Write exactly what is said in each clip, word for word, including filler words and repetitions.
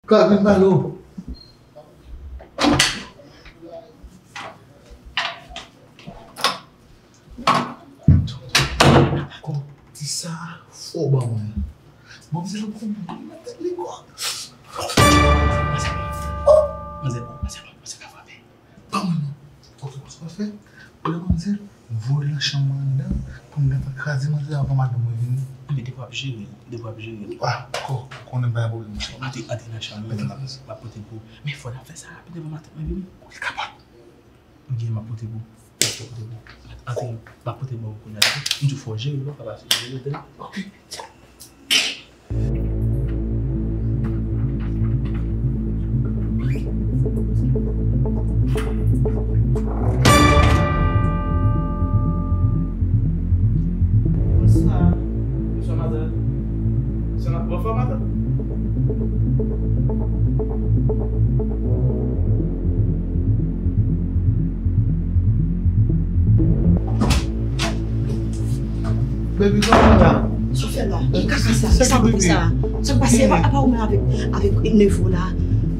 Kòb vin pale w. Kòb ti sa fò ban mwen. Manzè ap konn nan tèt li kò. Manzè bon, manzè bon, manzè ka frape. Ban mwen non. Ok, sa w ap fè? Ou lè manzè, voye l nan chanm mwen anndan, pou m gentan kraze manzè anvan madanm mwen vini. Men depi w ap jere l, depi w ap jere l. Ah, kò, konnen m pa gen pwoblèm. Antre, antre nan chanm mwen, m ap pote l pou ou. Men fò n ap fè sa rapid anvan madanm mwen vini. Wi, kapab. Ok, m ap pote pou ou. M ap pote pou ou. Antre, m ap pote l ba ou kounye a. M di w fò w jere l, ou pa ka pase jere l. Ok. Bonswa. Bonswa, madanm. Bonswa, ma-, bonswa, madanm. Baby, kòman w la? Sa w fè la? Ki kaka sa? Ki salopri sa? Sa k pase? Apa, apa ou menm avèk, avèk nevo la?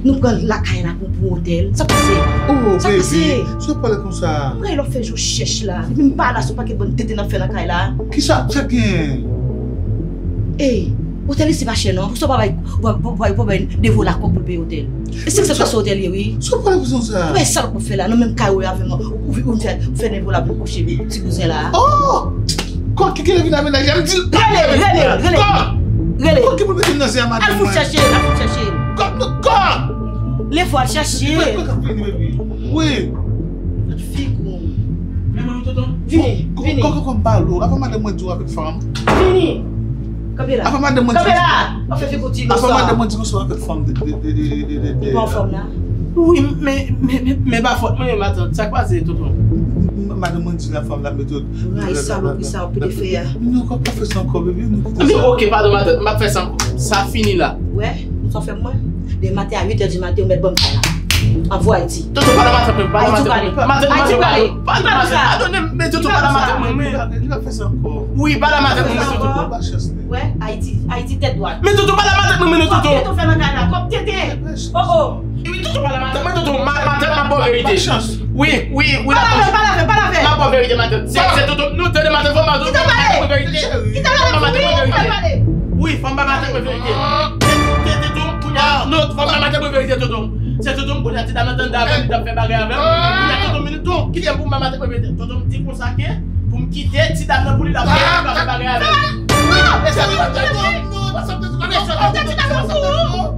Nou pran lakay la pou, pou otèl. Sa k pase? Oh, baby, sa w pale konsa? Mwen lè w fè je w chèch la. Depi m pa la, se yon pakèt bann tenten n ap fè nan kay la. Kisa, sa k genyen? Ey, otèl isi pa chè non. Poukisa w pa bay, w pa, w pa, w pa bay nevo la kòb pou l peye otèl? E se sa k pase otèl ye, wi. Sa w pale konsa? Ou wè salòp w ap fè la, nan menm kay ou ye avè m, ou, ou, ou fè, ou fè nevo la vin kouche ti bouzen la. Oh! Kò ki kile vin nan mennaj la, m di l pa rele, rele, rele. Kò! Rele. Kò ki pou mete m nan zen a madanm mwen? Al fout chèche l, al fout chèche l. Kò, kò! Lè fò al chèche l. Kò k ap vini, baby? Wi. Gad figi w. Men mwen, tonton. Vini, vini. Kò, kò, kò, m pale w. Avan madanm mwen di w avèk fanm. Vini. Kanpe la. Avan madanm mwen di w. Kanpe la. W ap fè figi w ti inosan. Avan madanm mwen di w sou avèk fanm de, de, de. Ou pa anfòm la? Wi, men, men, men, men pa fòt mwen, matant. Sa k pase, tonton? M-, madanm mwen di la fanm la mete w. Rayi salopri sa w pede fè a. Non, kò, pa fè sa ankò, baby. Nou kite sa. Men, ok, padon, matant. M ap fè sa ankò. Sa fini la. Wè, ou sa w fè mwen? Demen maten a uit è di maten, ou mèt ban m kay la. Anvo Ayiti. Tonton, pa nan matant mwen, pa nan matant mwen. Matant mwen, pa nan matant mwen. Padon, matant. Padone m, men tonton, pa nan matant mwen, men. Li pa fè sa ankò. Wi, pa nan matant mwen, men tonton. Wè, Ayiti, Ayiti tèt dwat. Men tonton, pa nan matant mwen, men tonton. Kòb tenten w fè nan kay la, kòb tenten. Oh, oh. Wi, tonton, pa nan matant mwen, tonton. Ma-, matant, m ap ba w verite. Wi, wi, wi. Pa lave, pa lave, pa lave. M ap ba w verite, matant. Se, se tonton, nou tande matant, fò matant. Kite m pale. Kite m pale. Kite m pale. Fò matant, fò matant. Wi, fò m ba matant mwen verite. Se, se tonton, kounye a, non, fò m ba matant mwen verite, tonton. Se tonton, kounye a, ti dam nan t anndan avè m, li t ap fè bagay avè m. Kounye a, tonton, men tonton, kite m pou m ba matant mwen verite. Tonton, m di konsa ke, pou m kite ti dam nan pou li, l ap fè, l ap fè bagay avè m. Mezanmi, matant, non, non, pa sa m te di, non, non, non, non.